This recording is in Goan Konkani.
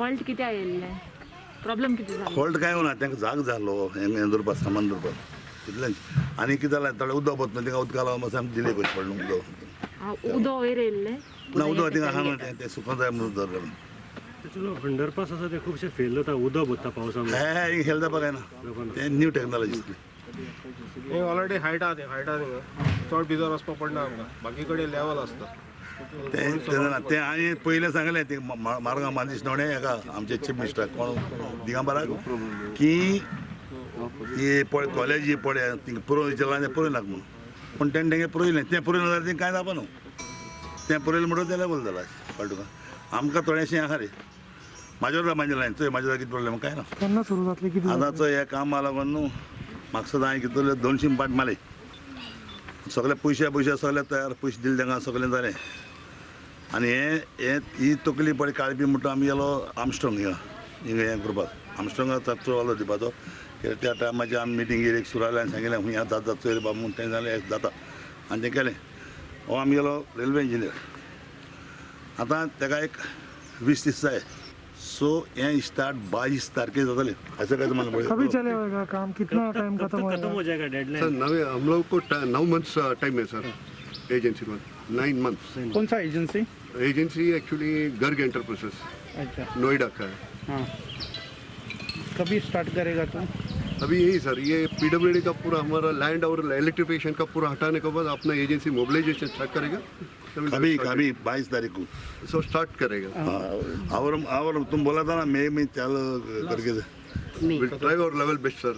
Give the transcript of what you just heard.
फॉल्ट कितें आयिल्लें, प्रॉब्लम कितें जालो? फॉल्ट कांय ना, तांकां जाग जालो हें हें दवरपा, सामान दवरपाक तितलेंच. आनी कितें जालें, थोडें उदक वतना थिंगा उदका लागून मातशें आमकां डिले करचें पडलें उदक. उदक वयर येयल्लें? ना, उदक थिंगा आहा न्हू, तें तें सुकों जाय म्हणून दवरलें. तेचो अंडरपास आसा, ते खुबशे फेल जाता, उदक भरता पावसा. हे हेल जावपाक जायना, तें न्यू टॅक्नॉलॉजी सगळी. हे ऑलरेडी हायट आहा, ते हायट आहा थिंगा, चड भितर वचपाक पडना आमकां, बाकी कडेन लेवल आसता. तें तें जाणा, तें हांवें पयलें सांगलें तें मारगांव मांदिश नोणे हेका, आमचे चीफ मिनिस्टर कोण दिगंबराक, की ती पळय कॉलेज ही पळय तिंगा पुरोवन विचारलां, तें पुरोय नाका म्हणून. पूण तेणें तेंगे पुरयलें, तें पुरयलें जाल्यार तें कांय जावपा न्हू. तें पुरयलें म्हणटकच तें लेवल जालां. कळ्ळें तुका? आमकां थोडेंशें आहा रे, म्हाज्या म्हाजें लायन चोय, म्हाज्या कितें प्रॉब्लेम कांय ना. केन्ना सुरू जातली, कितें? आतां चोय, ह्या कामा लागून न्हू म्हाका सदां हांवें कितें 200 पाट मारले, सगळे पयशे पयशे सगळे तयार, पयशे दिले तांकां, सगळें जालें. आनी हें हें ही तकली पळय काळपी म्हणटा आमी गेलो आमस्ट्रॉंग हिंगा हिंगा हें करपाक, आमस्ट्रॉंगा चक्रो दिवपाचो कित्याक त्या टायमाचेर आमी मिटींगेर एक सुरू आनी सांगिल्लें, खूंय जाता जाता चोय रे बाब म्हूण. तें जालें जाता आनी तें केलें. हो आमगेलो रेल्वे इंजिनियर, आतां ताका एक 20-30 जाय. सो हें स्टार्ट 22 तारखेर जातलें अशें काय तुम्हाला. कभी चले होएगा काम, कितना टाइम कब खत्म तक खत्म होएगा? हो जाएगा सर डेडलाइन? नवे हम लोग को 9 मंथ्स टाइम है सर, एजेंसी को 9 मंथ्स. कौन सा agency? Agency actually Garg enterprises. Noida का है. हाँ, कभी स्टार्ट करेगा तो? अभी यही सर, ये पीडब्ल्यूडी का पूरा हमारा लैंड और इलेक्ट्रिफिकेशन का पूरा हटाने के बाद अपना एजेंसी मोबिलाइजेशन स्टार्ट करेगा. कभी कभी 22 तारीख को. सो स्टार्ट करेगा. हाँ, और तुम बोला था ना मई में चालू करके. Will try our level best, sir.